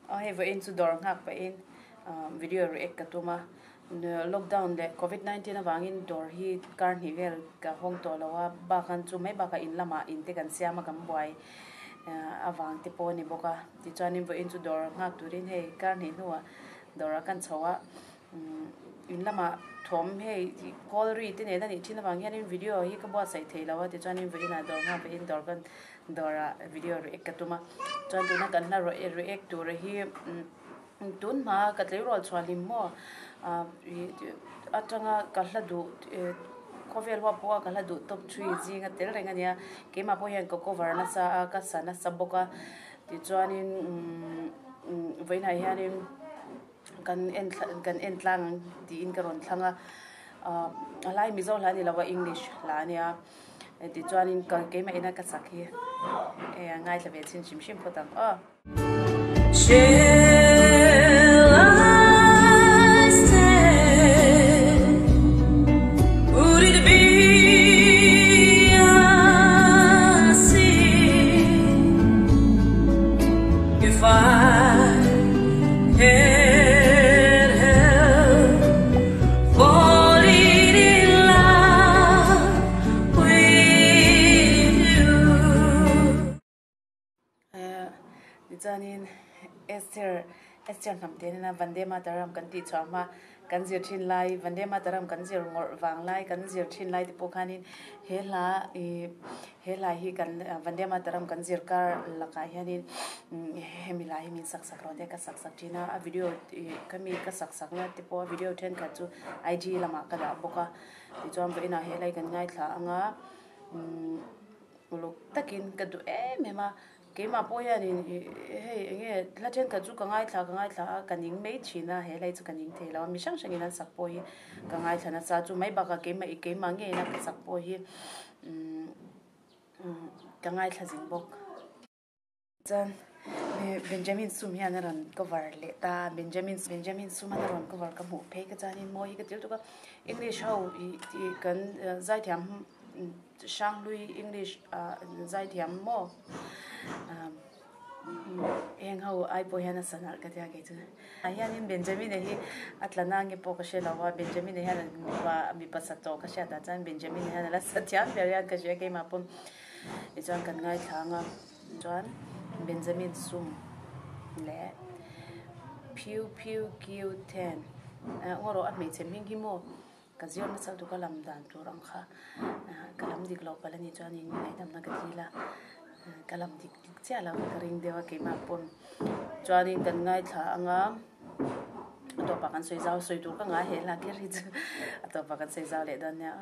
Aw hei vawiin chu dawr nghak pahin video react ka tum a, lockdown leh covid 19 avangin dawr hi kar hnih vel ka hawng tawh lo a, bakhan chu mai bakah in lamah in te kan siam a kan buai avang te pawh a ni bawk a, tichuanin vawiin chu dawr nghak turin hei kar hnih hnuah dawrah kan chho a. In lamah thawm hei call ri te nen a nih thin avang hianin video hi ka buatsaih thei lo a tichuanin vawiinah dawr nghak vehin dawr kan dawrah video react ka tum a chuan tuna kan hla react tur hi tun hma ka tleirawl chhuah hlim maw atanga ka hla duh khawvel huap pawha ka hla duh tawp thui zinga tel reng a nia keimah pawh hian ka cover nasa a ka sa nasa bawk a tichuanin vawiinah hianin. Kan en kan en tlang ang tiin ka rawn thlang a, ahh a lai Mizo hla a ni lo a English hla a nia tichuanin ka keimah ina ka sak hi hei a ngaithla ve chhin hrim hrim phawt ang aw. Tichuanin Esther Esther hnam te nena Vande Mataram kan tih chhuah hma kan zir thin lai Vande Mataram kan zir ngawrh vang lai kan zir thin lai te pawh khanin he hla ih He hlai hi kan Vande Mataram kan zir kar lakah hianin hemi lai hi min sak sak rawh te ka sak sak thin a, a video ka mi ka sak sak na te pawh a video thenkhat chu IG lamah ka dah bawk a, tichuan vawiinah he hlai kan ngaithla ang a, uluk takin ka duh em em a, keimah pawh hianin hei eng nge hla thenkhat chu ka ngaithla ka ngaithla a ka ning mai thin a, he hlai chu ka ning thei lo a, mi hrang hrangin an sak pawh hi ka ngaithla nasa chu mai bakah keimah keimah ngeiin a ka sak pawh hi. Ka ngaithla zing bawk. Chuan Benjamin Sum hian a rawn cover leh ta a, Benjamin Benjamin Sum a rawn cover ka hmuh phei ka chuanin mawi hi ka til tuk a, English ho ih tih kan zaithiam Hranglui English ah zaithiam maw. Heng ho ai pawh hian a sa nalh ka tia kei chu. Ah hianin Benjamina hi a tla na nge pawh ka hre lo a, Benjamina hian mipa mipa sa tawh ka hriat ah chuan Benjamina hian a la sa thiam ber hian ka hria keimah pawh tichuan kan ngaithla ang a chuan Benjamin sum leh Phiu Phiu Kiu Then ngaw rawh a hmeichhe hming hi maw ka zir nasa lutuk a lam dan tur ang kha ka lam dik loh palh a nih chuanin ngaihdamna ka dil a ka lam dik dik chiah lo ka ring deuh a keimah pawn chuanin kan ngaithla ang a a tawpah kan sawi zau sawi tur ka ngai he hla kher hi chu a tawpah kan sawi zau leh dawn nia.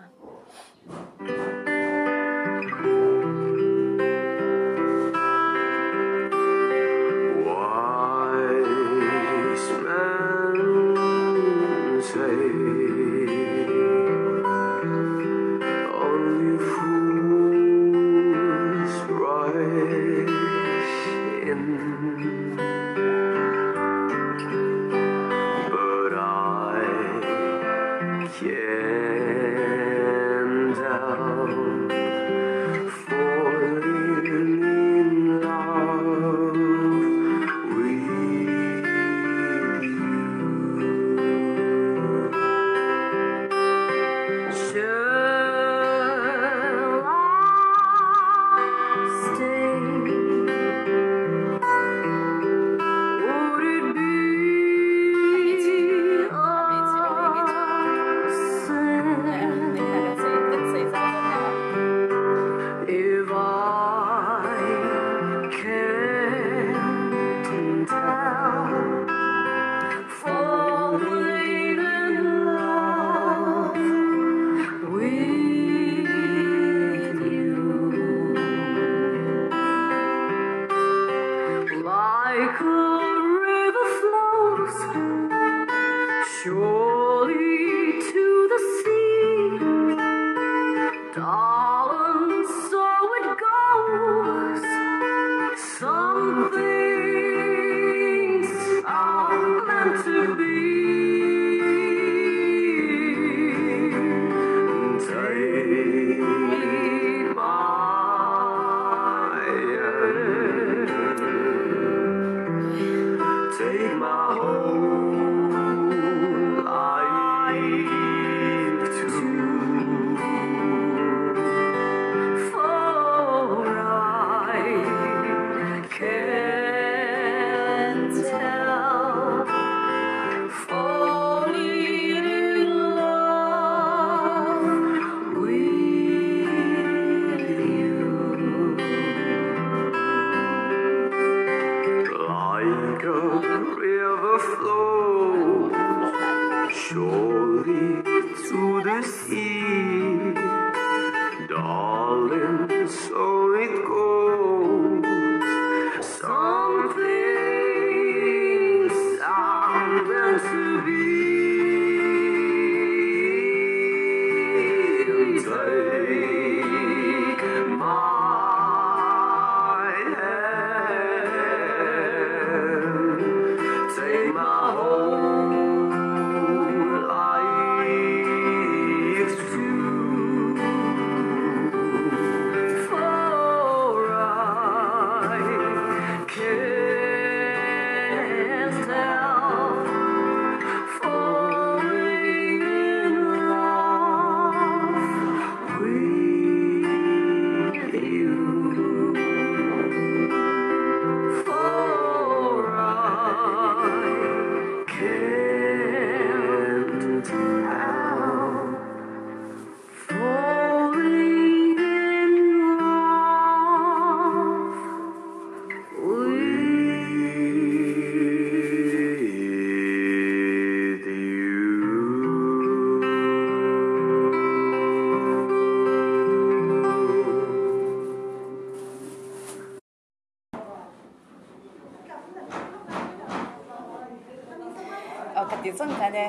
Khati chang khan e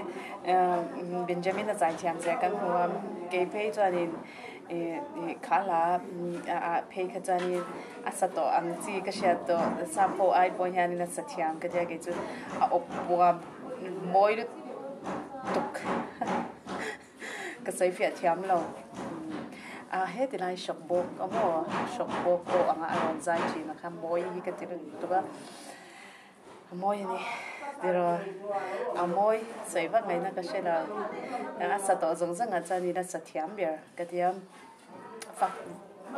Benjamin a zai thiam zia kan hmu a, kei phei chuanin ih kha hla ah phei kha chuanin a sa tawh ang chi ka hriat tawh sap ho ai pawh hianin a sa thiam ka tia kei chu a awp buam mawi lutuk ka sawi fiah thiam lo a heti lai hrawk bawk a maw hrawk bawk pawh anga a rawn zai thin a kha mawi hi ka ti lutuk a. A mawi a ni tiraw a mawi sawi vak ngaihna ka hre lo a sa tawh zawng zawng ah chuan ila sa thiam ber ka ti a fak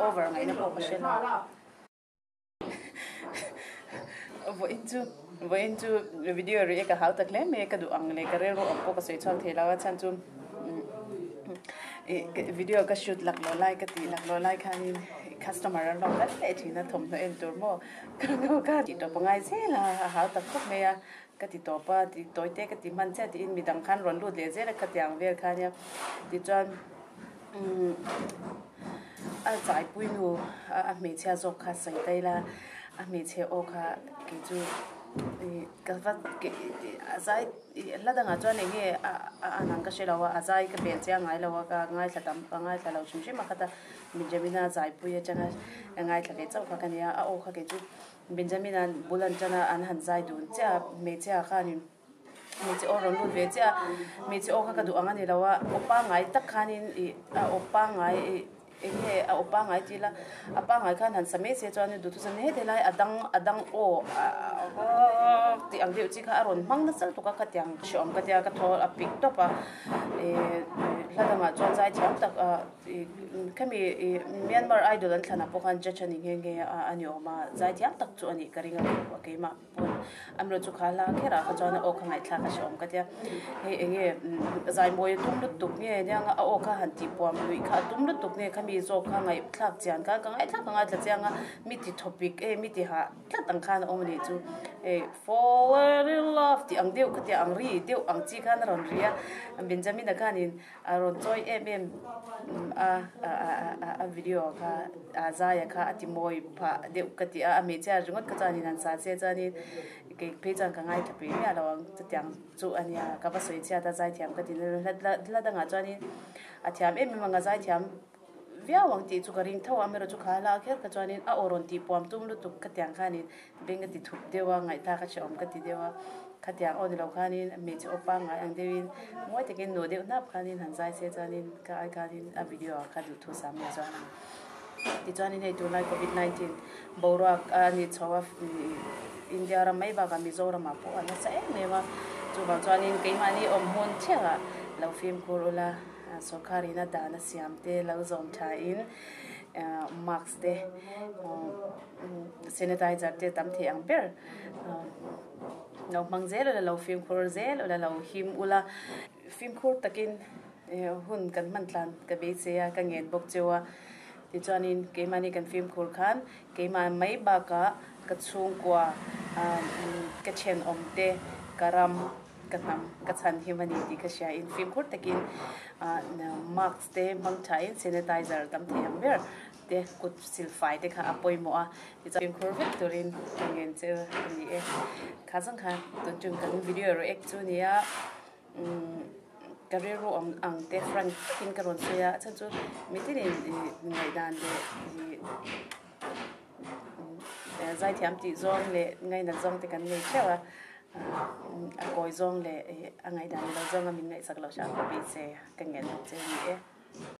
over ngaihna pawh ka hre lo vawiin chu vawiin chu video react a hau tak hle mai a ka duh ang leh ka rilru awm pawh ka sawi chhuak thei lo a chhan chu ih video ka shoot laklawh lai ka tih laklawh lai khanin customer an rawn kal leh thin a thawmhnaw en tur maw. Ka nu ka ti tawp a ngai zel a, a hau tak khawp mai a, ka ti tawp a, ti tawi te ka ti hman chiah tiin midang khan rawn lut leh zel a ka ti ang vel kha nia. Tichuan umm a chaipui nu a hmeichhia zawk kha sawi ta ila, a hmeichhe aw kha kei chu ih ka va a zai ih hla dangah chuan eng nge a an ang ka hre lo a, a zai ka bel chiang ngai lo a, ka ngaithla tam ka ngaithla lo hrim hrim a khat a. Benjamina zaipui atanga ngaithla ve chauh kha ka nia, a aw kha kei chu Benjamina bul an tan a, an han zai dun chiah a, hmeichhia khanin hmeichhe aw rawn lut ve chiah a, hmeichhe aw kha ka duh ang a ni lo a, aw pangngai tak khanin ih a aw pangngai ih eng nge a aw pangngai tih ila a pangngai khan han sa mai se chuan duhthusam heti lai a dang a dang aw tih ang deuh chi kha a rawn hmang nasa lutuk a khatiang hreawm ka tia ka thaw a pik tawp a ih hla dangah chuan zai thiam tak ah. Khami Myanmar Idol an thlanah pawh khan judge a ni nghe nghe a, a ni awm a, zaithiam tak chu a nih ka ring a ni keimah pawn amaherawhchu chu kha hla kherah kha chuan a aw kha ngaihthlak a hrehawm ka tia, hei eng nge zaimawi a tum lutuk nge nia a aw kha han tihpuam luih kha a tum lutuk nge khami zawk kha ngaihthlak chian kha ka ngaihthlak ka ngaithla chiang a, mi ti thawpik e mi ti hah tlat ang khan a awm a nih chu hei fallen in love tih ang deuh khatiang ang ri deuh ang chi khan a rawn ri a, Benjamina khanin. A rawn chawi em em a a video kha a zaia kha a ti mawi phah deuh ka ti a, a hmeichhia ringawt kha chuanin an sa che chuanin kei phei chuan ka ngaithla pui miah lo ang chutiang chu a nia ka va sawi chhiat a zaithiam ka ti hla hla dangah chuanin a thiam em em ang a zaithiam viau ang tih chu ka ring tho a amaherawhchu chu kha hla kher kha chuanin a aw rawn tih puam tum lutuk khatiang khanin Beng a ti thup deuh a, ngaihthlak a hrehawm ka ti deuh a, khatiang aw ni lo khanin hmeichhe aw pangngai ang deuhin mawi takin nuh deuh hnap khanin han zai se chuanin ka ai khanin a video ah kha duh thu sam leh chuan ang. Tichuanin hei tunlai covid 19 boruak a ni chho a, India ram mai bakah Mizoramah pawh a nasa em em a, chuvang chuanin keimahni awm hmun thiangah lo fimkhur ula, sawrkharin a dan a siam te lo zawm thain mask te Sanitizer te tam thei ang ber lo hmang zel ula lo fimkhur zel ula lo him ula fimkhur takin hun kan hman tlan ka beisei a ka ngen bawk cheu a tichuanin keimahni kan fimkhur khan keimah mai bakah ka chhungkua ka thenawm te ka ram ka hnam ka chhan him a ni tih ka hria in fimkhur takin mask te hmang thain sanitizer tam thei ang ber. Te kut silfai te kha a pawimawh a, tichuan fimkhur vek turin ka ngen che a ni e. Kha zawng kha tun tum kan video react chu nia umm ka rilru awm ang te frank takin ka rawn sawi a, a chhan chu mitinin ih ngaihdan leh ih zaithiam tih zawng leh ngainat zawng te kan nei theuh a, a kawi zawng leh ih a ngaihdan lo zawnga min ngaihsak loh hram ka beisei a, ka ngen bawk che a ni e.